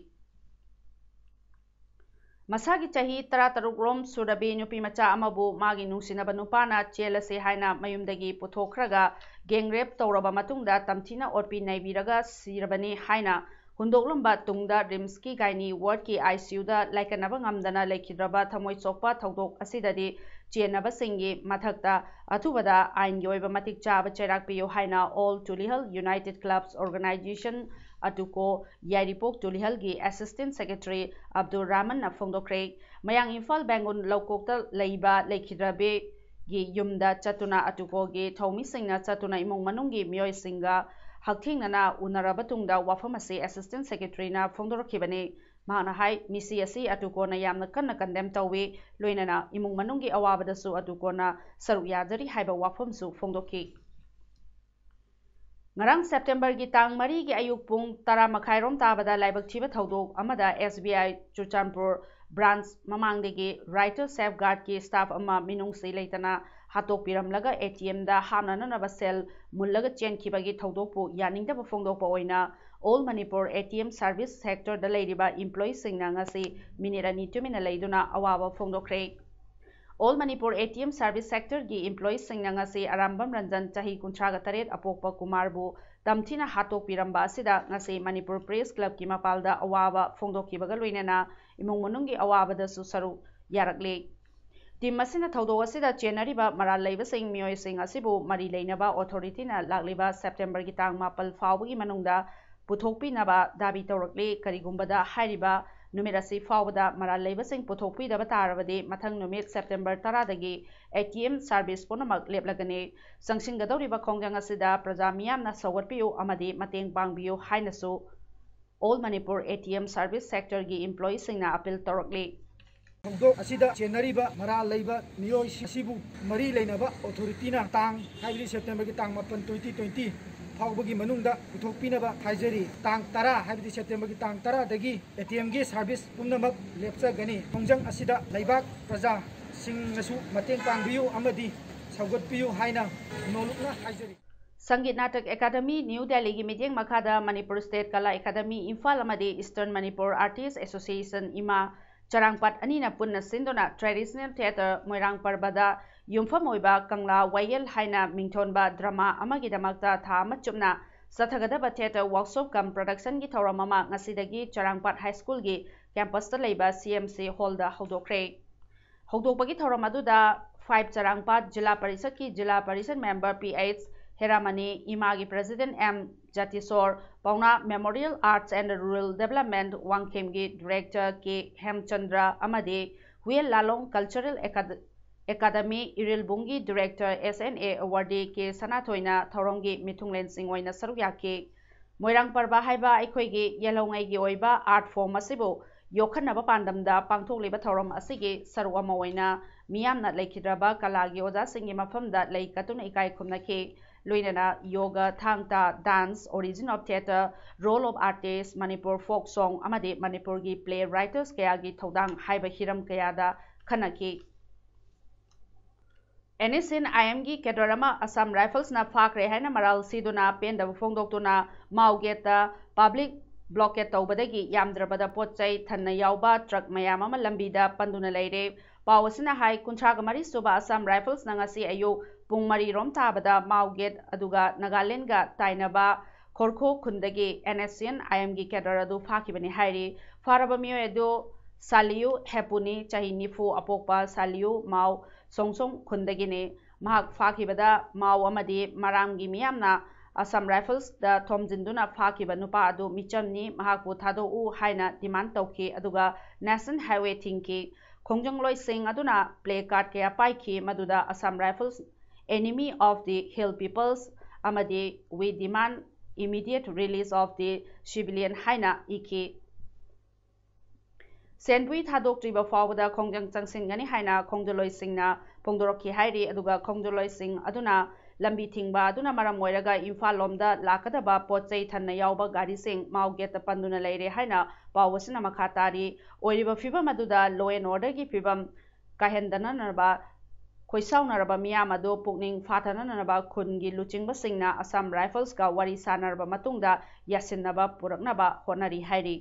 ꯃꯁꯥꯒꯤ ꯆꯍꯤ ꯇꯔꯥꯇꯔꯨꯛ ꯔꯣꯝ ꯁꯨꯔꯕꯤ ꯅꯨꯄꯤ ꯃꯆꯥ ꯑꯃꯕꯨ ꯃꯥꯒꯤ ꯅꯨꯡꯁꯤꯅꯕ ꯅꯨꯄꯥꯅ ꯆꯦꯜꯂꯁꯤ ꯍꯥꯏꯅ ꯃꯌꯨꯝꯗꯒꯤ ꯄꯨꯊꯣꯛꯈ꯭ꯔꯒ gang rape ꯇꯧꯔꯕ ꯃꯇꯨꯡꯗ ꯇꯝꯊꯤꯅ ꯑꯣꯠꯄꯤ ꯅꯩꯕꯤꯔꯒ ꯁꯤꯔꯕꯅꯤ ꯍꯥꯏꯅ ꯍꯨꯟꯗꯣꯛꯂꯝꯕ ꯇꯨꯡꯗ RIMSꯀꯤ gynae wardꯀꯤ ICUꯗ ꯂꯥꯏꯀꯠꯅꯕ ꯉꯝꯗꯅ ꯂꯩꯈꯤꯗ꯭ꯔꯕ ꯊꯃꯣꯏ ꯁꯣꯛꯄ ꯊꯧꯗꯣꯛ ꯑꯁꯤꯗꯗꯤ ꯆꯦꯟꯅꯕꯁꯤꯡꯒꯤ ꯃꯊꯛꯇ ꯑꯊꯨꯕꯗ ꯑꯥꯏꯟꯒꯤ ꯑꯣꯏꯕ ꯃꯇꯤꯛ ꯆꯥꯕ ꯆꯩꯔꯥꯛ ꯄꯤꯌꯨ ꯍꯥꯏꯅ All Tulihal United Clubs Organisation, ATUCO, ꯌꯥꯏꯔꯤꯄꯣꯛ ꯇꯨꯂꯤꯍꯜꯒꯤ assistant secretary ꯑꯕꯗꯨꯜ ꯔꯍꯃꯟꯅ ꯐꯣꯡꯗꯣꯛꯈ꯭ꯔꯦ꯫ ꯃꯌꯥꯡ ꯏꯝꯐꯥꯜ ꯕꯦꯡꯒꯨꯟ ꯂꯧꯀꯣꯛꯇ ꯂꯩꯕ ꯂꯩꯈꯤꯗ꯭ꯔꯕꯤꯒꯤ ꯌꯨꯝꯗ ꯆꯠꯇꯨꯅ ATUCOꯒꯤ ꯊꯧꯃꯤꯁꯤꯡꯅ ꯆꯠꯇꯨꯅ ꯏꯃꯨꯡ ꯃꯅꯨꯡꯒꯤ ꯃꯤꯑꯣꯏꯁꯤꯡꯒ ꯍꯛꯊꯦꯡꯅꯅ ꯎꯅꯔꯕ ꯇꯨꯡꯗ ꯋꯥꯐꯝ ꯑꯁꯤ assistant secretaryꯅ ꯐꯣꯡꯗꯣꯔꯛꯈꯤꯕꯅꯤ꯫ ꯃꯍꯥꯛꯅ ꯍꯥꯏ, ꯃꯤꯁꯤ ꯑꯁꯤ ꯑꯇꯨꯀꯣꯟꯅ ꯌꯥꯝꯅ ꯀꯟꯅ ꯀꯟꯗꯦꯝ ꯇꯧꯏ, ꯂꯣꯏꯅꯅ ꯏꯃꯨꯡ ꯃꯅꯨꯡꯒꯤ ꯑꯋꯥꯕꯗꯁꯨ ꯑꯇꯨꯀꯣꯟꯅ ꯁꯔꯨꯛ ꯌꯥꯖꯔꯤ ꯍꯥꯏꯕ ꯋꯥꯐꯝꯁꯨ ꯐꯣꯡꯗꯣꯛꯈꯤ꯫ ꯉꯔꯥꯡ ꯁꯦꯞꯇꯦꯝꯕꯔꯒꯤ ꯇꯥꯡ ꯃꯔꯤꯒꯤ ꯑꯌꯨꯛ ꯄꯨꯡ ꯇꯔꯥ ꯃꯈꯥꯏꯔꯣꯝ ꯇꯥꯕꯗ ꯂꯥꯏꯕꯛ ꯊꯤꯕ ꯊꯧꯗꯣꯛ ꯑꯃꯗ SBI ꯆꯨꯔꯆꯥꯟꯄꯨꯔ branch ꯃꯃꯥꯡꯗꯒꯤ Writer Safeguardꯀꯤ staff ꯑꯃ ꯃꯤꯅꯨꯡꯁꯤ ꯂꯩꯇꯅ ꯍꯥꯠꯇꯣꯛꯄꯤꯔꯝꯂꯒ ATMꯗ ꯍꯥꯞꯅꯅꯅꯕ ꯁꯦꯜ ꯃꯨꯜꯂꯒ ꯆꯦꯟꯈꯤꯕꯒꯤ ꯊꯧꯗꯣꯛꯄꯨ ꯌꯥꯅꯤꯡꯗꯕ ꯐꯣꯡꯗꯣꯛꯄ ꯑꯣꯏꯅ All Manipur ATM service sectorꯗ ꯂꯩꯔꯤꯕ employeeꯁꯤꯡꯅ ꯉꯁꯤ ꯃꯤꯅꯤꯠ ꯑꯅꯤ ꯇꯨꯃꯤꯟꯅ ꯂꯩꯗꯨꯅ ꯑꯋꯥꯕ ꯐꯣꯡꯗꯣꯛꯈ꯭ꯔꯦ꯫ All Manipur ATM service sectorꯒꯤ employeeꯁꯤꯡꯅ ꯉꯁꯤ ꯑꯔꯥꯝꯕꯝ ꯔꯟꯖꯟ, ꯆꯍꯤ ꯀꯨꯟꯊ꯭ꯔꯥꯒ ꯇꯔꯦꯠ, ꯑꯄꯣꯛꯄ ꯀꯨꯃꯥꯔꯕꯨ ꯇꯝꯊꯤꯅ ꯍꯥꯠꯇꯣꯛꯄꯤꯔꯝꯕ ꯑꯁꯤꯗ ꯉꯁꯤ ꯃꯅꯤꯄꯨꯔ Press Clubꯀꯤ ꯃꯄꯥꯜꯗ ꯑꯋꯥꯕ ꯐꯣꯡꯗꯣꯛꯈꯤꯕꯒ ꯂꯣꯏꯅꯅ ꯏꯃꯨꯡ ꯃꯅꯨꯡꯒꯤ ꯑꯋꯥꯕꯗꯁꯨ ꯁꯔꯨꯛ ꯌꯥꯔꯛꯂꯤ꯫ Team ꯑꯁꯤꯅ ꯊꯧꯗꯣꯛ ꯑꯁꯤꯗ ꯆꯦꯟꯅꯔꯤꯕ ꯃꯔꯥꯜ ꯂꯩꯕꯁꯤꯡ, ꯃꯤꯑꯣꯏꯁꯤꯡ ꯑꯁꯤꯕꯨ ꯃꯔꯤ ꯂꯩꯅꯕ authorityꯅ ꯂꯥꯛꯂꯤꯕ ꯁꯦꯞꯇꯦꯝꯕꯔꯒꯤ ꯇꯥꯡ ꯃꯥꯄꯜ ꯐꯥꯎꯕꯒꯤ ꯃꯅꯨꯡꯗ ꯄꯨꯊꯣꯛꯄꯤꯅꯕ ꯗꯥꯕꯤ ꯇꯧꯔꯛꯂꯤ꯫ ꯀꯔꯤꯒꯨꯝꯕꯗ ꯍꯥꯏꯔꯤꯕ ꯅꯨꯃꯤꯠ ꯑꯁꯤ ꯐꯥꯎꯕꯗ ꯃꯔꯥꯜ ꯂꯩꯕꯁꯤꯡ ꯄꯨꯊꯣꯛꯄꯤꯗꯕ ꯇꯥꯔꯕꯗꯤ, ꯃꯊꯪ ꯅꯨꯃꯤꯠ ꯁꯦꯞꯇꯦꯝꯕꯔ ꯇꯔꯥꯗꯒꯤ ATM service ꯄꯨꯝꯅꯃꯛ ꯂꯦꯞꯂꯒꯅꯤ꯫ ꯆꯪꯁꯤꯟꯒꯗꯧꯔꯤꯕ ꯈꯣꯡꯖꯪ ꯑꯁꯤꯗ ꯄ꯭ꯔꯖꯥ ꯃꯤꯌꯥꯝꯅ ꯁꯧꯒꯠꯄꯤꯌꯨ ꯑꯃꯗꯤ ꯃꯇꯦꯡ ꯄꯥꯡꯕꯤꯌꯨ ꯍꯥꯏꯅꯁꯨ All Manipur ATM service sectorꯒꯤ employeeꯁꯤꯡꯅ appeal ꯇꯧꯔꯛꯂꯤ꯫ ꯊꯧꯗꯣꯛ ꯑꯁꯤꯗ ꯆꯦꯟꯅꯔꯤꯕ ꯃꯔꯥꯜ ꯂꯩꯕ ꯃꯤꯑꯣꯏꯁꯤꯡ ꯑꯁꯤꯕꯨ ꯃꯔꯤ ꯂꯩꯅꯕ authorityꯅ ꯇꯥꯡ, ꯍꯥꯏꯕꯗꯤ ꯁꯦꯞꯇꯦꯝꯕꯔꯒꯤ ꯇꯥꯡ ꯃꯥꯄꯜ, twenty twenty ꯐꯥꯎꯕꯒꯤ ꯃꯅꯨꯡꯗ ꯄꯨꯊꯣꯛꯄꯤꯅꯕ ꯍꯥꯏꯖꯔꯤ꯫ ꯇꯥꯡ ꯇꯔꯥ, ꯍꯥꯏꯕꯗꯤ ꯁꯦꯞꯇꯦꯝꯕꯔꯒꯤ ꯇꯥꯡ ꯇꯔꯥꯗꯒꯤ ATMꯒꯤ service ꯄꯨꯝꯅꯃꯛ ꯂꯦꯞꯆꯒꯅꯤ꯫ ꯈꯣꯡꯖꯪ ꯑꯁꯤꯗ ꯂꯩꯕꯥꯛ ꯄ꯭ꯔꯖꯥꯁꯤꯡꯅꯁꯨ ꯃꯇꯦꯡ ꯄꯥꯡꯕꯤꯌꯨ ꯑꯃꯗꯤ ꯁꯧꯒꯠꯄꯤꯌꯨ ꯍꯥꯏꯅ ꯅꯣꯂꯨꯛꯅ ꯍꯥꯏꯖꯔꯤ꯫ ꯁꯪꯒꯤꯠ ꯅꯥꯇꯛ ꯑꯦꯀꯥꯗꯃꯤ ꯅ꯭ꯌꯨ ꯗꯦꯜꯂꯤꯒꯤ ꯃꯤꯠꯌꯦꯡ ꯃꯈꯥꯗ ꯃꯅꯤꯄꯨꯔ State ꯀꯂꯥ ꯑꯦꯀꯥꯗꯃꯤ ꯏꯝꯐꯥꯜ ꯑꯃꯗꯤ Eastern Manipur Artist Association, ꯏꯃꯥ, ꯆꯔꯥꯡꯄꯥꯠ ꯑꯅꯤꯅ ꯄꯨꯟꯅ ꯁꯤꯟꯗꯨꯅ Traditional Theatre ꯃꯣꯏꯔꯥꯡ ꯄꯔꯕꯗ ꯌꯨꯝꯐꯝ ꯑꯣꯏꯕ ꯀꯪꯂꯥ ꯋꯥꯌꯦꯜ ꯍꯥꯏꯅ ꯃꯤꯡꯊꯣꯟꯕ drama ꯑꯃꯒꯤꯗꯃꯛꯇ ꯊꯥ ꯑꯃ ꯆꯨꯞꯅ ꯆꯠꯊꯒꯗꯕ theatre workshop cum productionꯒꯤ ꯊꯧꯔꯝ ꯑꯃ ꯉꯁꯤꯗꯒꯤ ꯆꯔꯥꯡꯄꯥꯠ High Schoolꯒꯤ campusꯇ ꯂꯩꯕ CMC hallꯗ ꯍꯧꯗꯣꯛꯈ꯭ꯔꯦ꯫ ꯍꯧꯗꯣꯛꯄꯒꯤ ꯊꯧꯔꯝ ꯑꯗꯨꯗ five ꯆꯔꯥꯡꯄꯥꯠ ꯖꯤꯂꯥ ꯄꯔꯤꯁꯠꯀꯤ ꯖꯤꯂꯥ ꯄꯔꯤꯁꯠ member P H ꯍꯦꯔꯥꯃꯅꯤ, ꯏꯃꯥꯒꯤ President M ꯖꯇꯤꯁꯣꯔ, Paona Memorial Arts and Rural Development ꯋꯥꯡꯈꯦꯝꯒꯤ Director K ꯍꯦꯝꯆꯟꯗ꯭ꯔ ꯑꯃꯗꯤ Huiyen ꯂꯥꯂꯣꯡ Cultural Acad-, Academy ꯏꯔꯤꯜꯕꯨꯡꯒꯤ Director S N A awardee K ꯁꯅꯥꯊꯣꯏꯅ ꯊꯧꯔꯝꯒꯤ ꯃꯤꯊꯨꯡꯂꯦꯟꯁꯤꯡ ꯑꯣꯏꯅ ꯁꯔꯨꯛ ꯌꯥꯈꯤ꯫ ꯃꯣꯏꯔꯥꯡ ꯄꯔꯕ ꯍꯥꯏꯕ ꯑꯩꯈꯣꯏꯒꯤ ꯌꯦꯜꯍꯧꯉꯩꯒꯤ ꯑꯣꯏꯕ art form ꯑꯁꯤꯕꯨ ꯌꯣꯛꯈꯠꯅꯕ ꯄꯥꯟꯗꯝꯗ ꯄꯥꯡꯊꯣꯛꯂꯤꯕ ꯊꯧꯔꯝ ꯑꯁꯤꯒꯤ ꯁꯔꯨꯛ ꯑꯃ ꯑꯣꯏꯅ ꯃꯤꯌꯥꯝꯅ ꯂꯩꯈꯤꯗ꯭ꯔꯕ ꯀꯂꯥꯒꯤ ꯑꯣꯖꯥꯁꯤꯡꯒꯤ ꯃꯐꯝꯗ ꯂꯩ ꯀꯠꯇꯨꯅ ꯏꯀꯥꯏ ꯈꯨꯝꯅꯈꯤ꯫ ꯂꯣꯏꯅꯅ ꯌꯣꯒ, ꯊꯥꯡ ꯇꯥ, dance, origin of theatre, role of artist, Manipur folk song ꯑꯃꯗꯤ ꯃꯅꯤꯄꯨꯔꯒꯤ play writers ꯀꯌꯥꯒꯤ ꯊꯧꯗꯥꯡ ꯍꯥꯏꯕ ꯍꯤꯔꯝ ꯀꯌꯥꯗ ꯈꯟꯅꯈꯤ꯫ NSCN-IMꯒꯤ cadre ꯑꯃ Assam Riflesꯅ ꯐꯥꯈ꯭ꯔꯦ ꯍꯥꯏꯅ ꯃꯔꯥꯜ ꯁꯤꯗꯨꯅ ꯄꯦꯟꯗꯕ ꯐꯣꯡꯗꯣꯛꯇꯨꯅ ꯃꯥꯎ gateꯇ public blockade ꯇꯧꯕꯗꯒꯤ ꯌꯥꯝꯗ꯭ꯔꯕꯗ ꯄꯣꯠ ꯆꯩ ꯊꯟꯅ ꯌꯥꯎꯕ truck ꯃꯌꯥꯝ ꯑꯃ ꯂꯝꯕꯤꯗ ꯄꯟꯗꯨꯅ ꯂꯩꯔꯦ꯫ ꯄꯥꯎ ꯑꯁꯤꯅ ꯍꯥꯏ, ꯀꯨꯟꯊ꯭ꯔꯥꯒ ꯃꯔꯤ ꯁꯨꯕ Assam Riflesꯅ ꯉꯁꯤ ꯑꯌꯨꯛ ꯄꯨꯡ ꯃꯔꯤ ꯔꯣꯝ ꯇꯥꯕꯗ ꯃꯥꯎ gate ꯑꯗꯨꯒ ꯅꯥꯒꯥꯂꯦꯟꯗꯒ ꯇꯥꯏꯅꯕ ꯈꯣꯔꯈꯣ ꯈꯨꯟꯗꯒꯤ NSCN-IMꯒꯤ cadre ꯑꯗꯨ ꯐꯥꯈꯤꯕꯅꯤ ꯍꯥꯏꯔꯤ꯫ ꯐꯥꯔꯕ ꯃꯤꯑꯣꯏ ꯑꯗꯨ ꯁꯥꯂꯤꯌꯨ ꯍꯦꯄꯨꯅꯤ, ꯆꯍꯤ ꯅꯤꯐꯨ, ꯑꯄꯣꯛꯄ ꯁꯥꯂꯤꯌꯨ ꯃꯥꯎ ꯁꯣꯡꯁꯣꯡ ꯈꯨꯟꯗꯒꯤꯅꯤ꯫ ꯃꯍꯥꯛ ꯐꯥꯈꯤꯕꯗ ꯃꯥꯎ ꯑꯃꯗꯤ ꯃꯔꯥꯝꯒꯤ ꯃꯤꯌꯥꯝꯅ Assam Riflesꯇ ꯊꯣꯝꯖꯤꯟꯗꯨꯅ ꯐꯥꯈꯤꯕ ꯅꯨꯄꯥ ꯑꯗꯨ ꯃꯤꯆꯝꯅꯤ, ꯃꯍꯥꯛꯄꯨ ꯊꯥꯗꯣꯛꯎ ꯍꯥꯏꯅ demand ꯇꯧꯈꯤ, ꯑꯗꯨꯒ National Highway ꯊꯤꯡꯈꯤ꯫ ꯈꯣꯡꯖꯪꯂꯣꯏꯁꯤꯡ ꯑꯗꯨꯅ placard ꯀꯌꯥ ꯄꯥꯏꯈꯤ, ꯃꯗꯨꯗ Assam Rifles "Enemy of the Hill Peoples" ꯑꯃꯗꯤ "We demand immediate release of the civilian" ꯍꯥꯏꯅ ꯏꯈꯤ꯫ ꯁꯦꯟꯕꯨꯏ ꯊꯥꯗꯣꯛꯇ꯭ꯔꯤꯕ ꯐꯥꯎꯕꯗ ꯈꯣꯡꯖꯪ ꯆꯪꯁꯤꯟꯒꯅꯤ ꯍꯥꯏꯅ ꯈꯣꯡꯖꯪꯂꯣꯏꯁꯤꯡꯅ ꯐꯣꯡꯗꯣꯔꯛꯈꯤ ꯍꯥꯏꯔꯤ꯫ ꯑꯗꯨꯒ ꯈꯣꯡꯖꯪꯂꯣꯏꯁꯤꯡ ꯑꯗꯨꯅ ꯂꯝꯕꯤ ꯊꯤꯡꯕ ꯑꯗꯨꯅ ꯃꯔꯝ ꯑꯣꯏꯔꯒ ꯏꯝꯐꯥꯜ ꯂꯣꯝꯗ ꯂꯥꯛꯀꯗꯕ ꯄꯣꯠ ꯆꯩ ꯊꯟꯅ ꯌꯥꯎꯕ ꯒꯥꯔꯤꯁꯤꯡ ꯃꯥꯎ gateꯇ ꯄꯟꯗꯨꯅ ꯂꯩꯔꯦ ꯍꯥꯏꯅ ꯄꯥꯎ ꯑꯁꯤꯅ ꯃꯈꯥ ꯇꯥꯔꯤ꯫ ꯑꯣꯏꯔꯤꯕ ꯐꯤꯕꯝ ꯑꯗꯨꯗ law and orderꯒꯤ ꯐꯤꯕꯝ ꯀꯥꯏꯍꯟꯗꯅꯅꯕ ꯈꯣꯏꯁꯥꯎꯅꯔꯕ ꯃꯤꯌꯥꯝ ꯑꯗꯨ ꯄꯨꯛꯅꯤꯡ ꯐꯥꯊꯅꯅꯕ ꯈꯨꯟꯒꯤ ꯂꯨꯆꯤꯡꯕꯁꯤꯡꯅ Assam Riflesꯀ ꯋꯥꯔꯤ ꯁꯥꯅꯔꯕ ꯃꯇꯨꯡꯗ ꯌꯥꯁꯤꯟꯅꯕ ꯄꯨꯔꯛꯅꯕ ꯍꯣꯠꯅꯔꯤ ꯍꯥꯏꯔꯤ꯫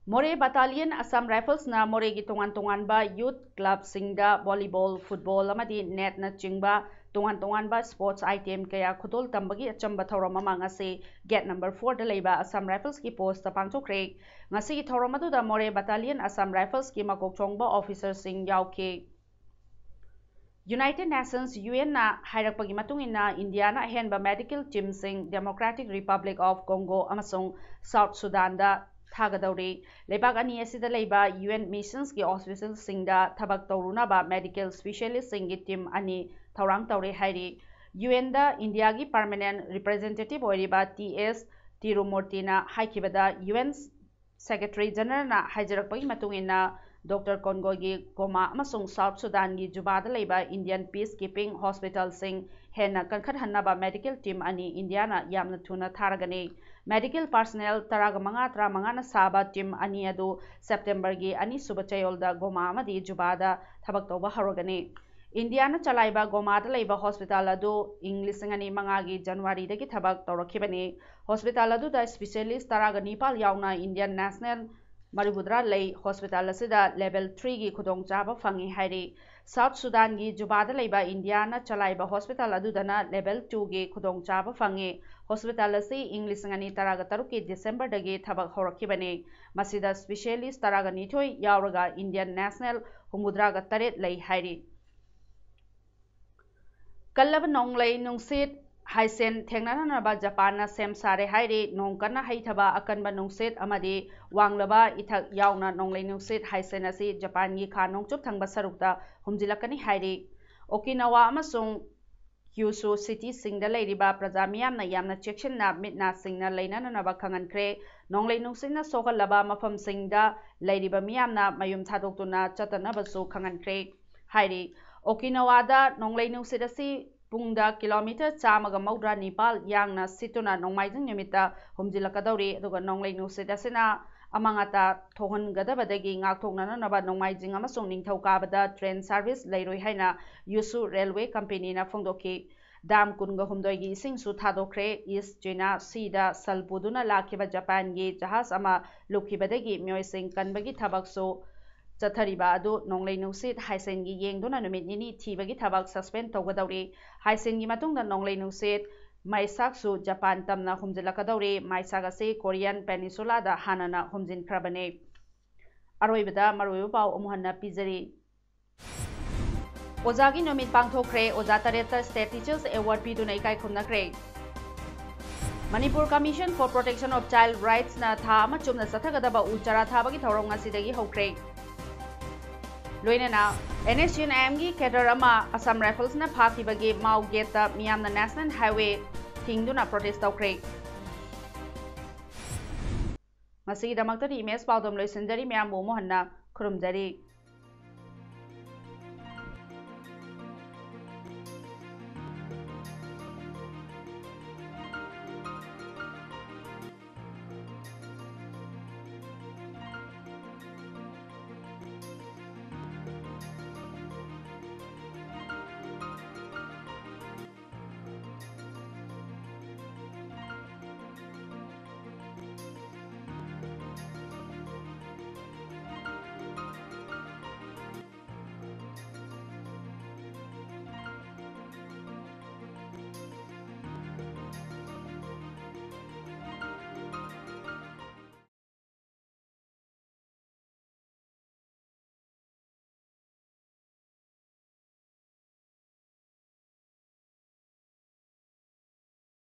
ꯃꯣꯔꯦ Battalion Assam Riflesꯅ ꯃꯣꯔꯦꯒꯤ ꯇꯣꯉꯥꯟ ꯇꯣꯉꯥꯟꯕ youth clubꯁꯤꯡꯗ volleyball, football ꯑꯃꯗꯤ netꯅꯆꯤꯡꯕ ꯇꯣꯉꯥꯟ ꯇꯣꯉꯥꯟꯕ sports item ꯀꯌꯥ ꯈꯨꯗꯣꯜ ꯇꯝꯕꯒꯤ ꯑꯆꯝꯕ ꯊꯧꯔꯝ ꯑꯃ ꯉꯁꯤ gate number fourꯗ ꯂꯩꯕ Assam Riflesꯀꯤ postꯇ ꯄꯥꯡꯊꯣꯛꯈ꯭ꯔꯦ꯫ ꯉꯁꯤꯒꯤ ꯊꯧꯔꯝ ꯑꯗꯨꯗ Moreh Battalion Assam Riflesꯀꯤ ꯃꯀꯣꯛ ꯊꯣꯡꯕ officerꯁꯤꯡ ꯌꯥꯎꯈꯤ꯫ United Nations, UNꯅ ꯍꯥꯏꯔꯛꯄꯒꯤ ꯃꯇꯨꯡ ꯏꯟꯅ, ꯏꯟꯗꯤꯌꯥꯅ ꯑꯍꯦꯟꯕ medical teamꯁꯤꯡ Democratic Republic of Congo ꯑꯃꯁꯨꯡ South Sudanꯗ ꯊꯥꯒꯗꯧꯔꯤ꯫ ꯂꯩꯕꯥꯛ ꯑꯅꯤ ꯑꯁꯤꯗ ꯂꯩꯕ UN missionsꯀꯤ hospitalꯁꯤꯡꯗ ꯊꯕꯛ ꯇꯧꯔꯨꯅꯕ medical specialistꯁꯤꯡꯒꯤ team ꯑꯅꯤ ꯊꯧꯔꯥꯡ ꯇꯧꯔꯦ ꯍꯥꯏꯔꯤ꯫ UNꯗ ꯏꯟꯗꯤꯌꯥꯒꯤ permanent representative ꯑꯣꯏꯔꯤꯕ ꯇꯤ ꯑꯦꯁ ꯇꯤꯔꯨꯃꯨꯔꯇꯤꯅ ꯍꯥꯏꯈꯤꯕꯗ, UN Secretary Generalꯅ ꯍꯥꯏꯖꯔꯛꯄꯒꯤ ꯃꯇꯨꯡ ꯏꯟꯅ, ꯗꯣꯛꯇꯔ ꯀꯣꯟꯒꯣꯒꯤ ꯒꯣꯃꯥ ꯑꯃꯁꯨꯡ South Sudanꯒꯤ ꯖꯨꯕꯥꯗ ꯂꯩꯕ Indian peacekeeping hospitalꯁꯤꯡ ꯍꯦꯟꯅ ꯀꯟꯈꯠꯍꯟꯅꯕ medical team ꯑꯅꯤ ꯏꯟꯗꯤꯌꯥꯅ ꯌꯥꯝꯅ ꯊꯨꯅ ꯊꯥꯔꯒꯅꯤ꯫ Medical personnel ꯇꯔꯥꯒ ꯃꯉꯥ, ꯇꯔꯥꯃꯉꯥꯅ ꯁꯥꯕ team ꯑꯅꯤ ꯑꯗꯨ Septemberꯒꯤ ꯑꯅꯤꯁꯨꯕ ꯆꯌꯣꯜꯗ ꯒꯣꯃꯥ ꯑꯃꯗꯤ ꯖꯨꯕꯥꯗ ꯊꯕꯛ ꯇꯧꯕ ꯍꯧꯔꯒꯅꯤ꯫ ꯏꯟꯗꯤꯌꯥꯅ ꯆꯂꯥꯏꯕ ꯒꯣꯃꯥꯗ ꯂꯩꯕ hospital ꯑꯗꯨ ꯏꯪ ꯂꯤꯁꯤꯡ ꯑꯅꯤ ꯃꯉꯥꯒꯤ Januaryꯗꯒꯤ ꯊꯕꯛ ꯇꯧꯔꯛꯈꯤꯕꯅꯤ꯫ Hospital ꯑꯗꯨꯗ specialist ꯇꯔꯥꯒ ꯅꯤꯄꯥꯜ ꯌꯥꯎꯅ Indian national ꯃꯔꯤꯐꯨꯇꯔꯥ ꯂꯩ꯫ Hospital ꯑꯁꯤꯗ level threeꯒꯤ ꯈꯨꯗꯣꯡꯆꯥꯕ ꯐꯪꯏ ꯍꯥꯏꯔꯤ꯫ South Sudanꯒꯤ ꯖꯨꯕꯥꯗ ꯂꯩꯕ ꯏꯟꯗꯤꯌꯥꯅ ꯆꯂꯥꯏꯕ hospital ꯑꯗꯨꯗꯅ level twoꯒꯤ ꯈꯨꯗꯣꯡꯆꯥꯕ ꯐꯪꯏ꯫ Hospital ꯑꯁꯤ ꯏꯪ ꯂꯤꯁꯤꯡ ꯑꯅꯤ ꯇꯔꯥꯒ ꯇꯔꯨꯛꯀꯤ Decemberꯗꯒꯤ ꯊꯕꯛ ꯍꯧꯔꯛꯈꯤꯕꯅꯤ꯫ ꯃꯁꯤꯗ specialist ꯇꯔꯥꯒ ꯅꯤꯊꯣꯏ ꯌꯥꯎꯔꯒ Indian national ꯍꯨꯝꯐꯨꯇꯔꯥꯒ ꯇꯔꯦꯠ ꯂꯩ ꯍꯥꯏꯔꯤ꯫ ꯀꯜꯂꯕ ꯅꯣꯡꯂꯩ ꯅꯨꯡꯁꯤꯠ ꯍꯥꯏꯁꯦꯟ ꯊꯦꯡꯅꯅꯅꯕ ꯖꯄꯥꯟꯅ ꯁꯦꯝ ꯁꯥꯔꯦ ꯍꯥꯏꯔꯤ꯫ ꯅꯣꯡ ꯀꯟꯅ ꯍꯩꯊꯕ, ꯑꯀꯟꯕ ꯅꯨꯡꯁꯤꯠ ꯑꯃꯗꯤ ꯋꯥꯡꯂꯕ ꯏꯊꯛ ꯌꯥꯎꯅ ꯅꯣꯡꯂꯩ ꯅꯨꯡꯁꯤꯠ ꯍꯥꯏꯁꯦꯟ ꯑꯁꯤ ꯖꯄꯥꯟꯒꯤ ꯈꯥ ꯅꯣꯡꯆꯨꯞ ꯊꯪꯕ ꯁꯔꯨꯛꯇ ꯍꯨꯝꯖꯤꯜꯂꯛꯀꯅꯤ ꯍꯥꯏꯔꯤ꯫ ꯑꯣꯀꯤꯅꯥꯋꯥ ꯑꯃꯁꯨꯡ ꯀ꯭ꯌꯨꯁꯨ cityꯁꯤꯡꯗ ꯂꯩꯔꯤꯕ ꯄ꯭ꯔꯖꯥ ꯃꯤꯌꯥꯝꯅ ꯌꯥꯝꯅ ꯆꯦꯛꯁꯤꯟꯅ ꯃꯤꯠ ꯅꯥ ꯁꯤꯡꯅ ꯂꯩꯅꯅꯅꯕ ꯈꯪꯍꯟꯈ꯭ꯔꯦ꯫ ꯅꯣꯡꯂꯩ ꯅꯨꯡꯁꯤꯠꯅ ꯁꯣꯛꯍꯜꯂꯕ ꯃꯐꯝꯁꯤꯡꯗ ꯂꯩꯔꯤꯕ ꯃꯤꯌꯥꯝꯅ ꯃꯌꯨꯝ ꯊꯥꯗꯣꯛꯇꯨꯅ ꯆꯠꯇꯅꯕꯁꯨ ꯈꯪꯍꯟꯈ꯭ꯔꯦ ꯍꯥꯏꯔꯤ꯫ ꯑꯣꯀꯤꯅꯥꯋꯥꯗ ꯅꯣꯡꯂꯩ ꯅꯨꯡꯁꯤꯠ ꯑꯁꯤ ꯄꯨꯡꯗ kilometre ꯆꯥꯝꯃꯒ ꯃꯧꯗ꯭ꯔꯥ ꯅꯤꯄꯥꯜ ꯌꯥꯡꯅ ꯁꯤꯠꯇꯨꯅ ꯅꯣꯡꯃꯥꯏꯖꯤꯡ ꯅꯨꯃꯤꯠꯇ ꯍꯨꯝꯖꯤꯜꯂꯛꯀꯗꯧꯔꯤ꯫ ꯑꯗꯨꯒ ꯅꯣꯡꯂꯩ ꯅꯨꯡꯁꯤꯠ ꯑꯁꯤꯅ ꯑꯃꯥꯡ ꯑꯇꯥ ꯊꯣꯛꯍꯟꯒꯗꯕꯗꯒꯤ ꯉꯥꯛꯊꯣꯛꯅꯅꯕ ꯅꯣꯡꯃꯥꯏꯖꯤꯡ ꯑꯃꯁꯨꯡ ꯅꯤꯡꯊꯧꯀꯥꯕꯗ train service ꯂꯩꯔꯣꯏ ꯍꯥꯏꯅ ꯌꯨꯁꯨ Railway Companyꯅ ꯐꯣꯡꯗꯣꯛꯈꯤ꯫ Dam ꯀꯨꯟꯒ ꯍꯨꯝꯗꯣꯏꯒꯤ ꯏꯁꯤꯡꯁꯨ ꯊꯥꯗꯣꯛꯈ꯭ꯔꯦ꯫ East China Seaꯗ ꯁꯜ ꯄꯨꯗꯨꯅ ꯂꯥꯛꯈꯤꯕ ꯖꯄꯥꯟꯒꯤ ꯖꯍꯥꯖ ꯑꯃ ꯂꯨꯞꯈꯤꯕꯗꯒꯤ ꯃꯤꯑꯣꯏꯁꯤꯡ ꯀꯟꯕꯒꯤ ꯊꯕꯛꯁꯨ ꯆꯠꯊꯔꯤꯕ ꯑꯗꯨ ꯅꯣꯡꯂꯩ ꯅꯨꯡꯁꯤꯠ ꯍꯥꯏꯁꯦꯟꯒꯤ ꯌꯦꯡꯗꯨꯅ ꯅꯨꯃꯤꯠ ꯅꯤꯅꯤ ꯊꯤꯕꯒꯤ ꯊꯕꯛ suspend ꯇꯧꯒꯗꯧꯔꯤ꯫ ꯍꯥꯏꯁꯦꯟꯒꯤ ꯃꯇꯨꯡꯗ ꯅꯣꯡꯂꯩ ꯅꯨꯡꯁꯤꯠ ꯃꯩꯁꯥꯛꯁꯨ ꯖꯄꯥꯟ ꯇꯝꯅ ꯍꯨꯝꯖꯤꯜꯂꯛꯀꯗꯧꯔꯤ꯫ ꯃꯩꯁꯥꯛ ꯑꯁꯤ Korean Peninsulaꯗ ꯍꯥꯟꯅꯅ ꯍꯨꯝꯖꯤꯟꯈ꯭ꯔꯕꯅꯤ꯫ ꯑꯔꯣꯏꯕꯗ ꯃꯔꯨꯑꯣꯏꯕ ꯄꯥꯎ ꯑꯃꯨꯛ ꯍꯟꯅ ꯄꯤꯖꯔꯤ꯫ ꯑꯣꯖꯥꯒꯤ ꯅꯨꯃꯤꯠ ꯄꯥꯡꯊꯣꯛꯈ꯭ꯔꯦ꯫ ꯑꯣꯖꯥ ꯇꯔꯦꯠꯇ State Teachers Award ꯄꯤꯗꯨꯅ ꯏꯀꯥꯏ ꯈꯨꯝꯅꯈ꯭ꯔꯦ꯫ Manipur Commission for Protection of Child Rightsꯅ ꯊꯥ ꯑꯃ ꯆꯨꯞꯅ ꯆꯠꯊꯒꯗꯕ ꯎ ꯆꯥꯔꯥ ꯊꯥꯕꯒꯤ ꯊꯧꯔꯝ ꯉꯁꯤꯗꯒꯤ ꯍꯧꯈ꯭ꯔꯦ꯫ ꯂꯣꯏꯅꯅ NSCN-IMꯒꯤ cadre ꯑꯃ Assam Riflesꯅ ꯐꯥꯈꯤꯕꯒꯤ Mao Gateꯇ ꯃꯤꯌꯥꯝꯅ National Highway ꯊꯤꯡꯗꯨꯅ protest ꯇꯧꯈ꯭ꯔꯦ꯫ ꯉꯁꯤꯒꯤꯗꯃꯛꯇꯗꯤ ꯏꯃꯦꯖ ꯄꯥꯎꯗꯝ ꯂꯣꯏꯁꯤꯟꯖꯔꯤ꯫ ꯃꯌꯥꯝꯕꯨ ꯑꯃꯨꯛ ꯍꯟꯅ ꯈꯨꯔꯨꯝꯖꯔꯤ꯫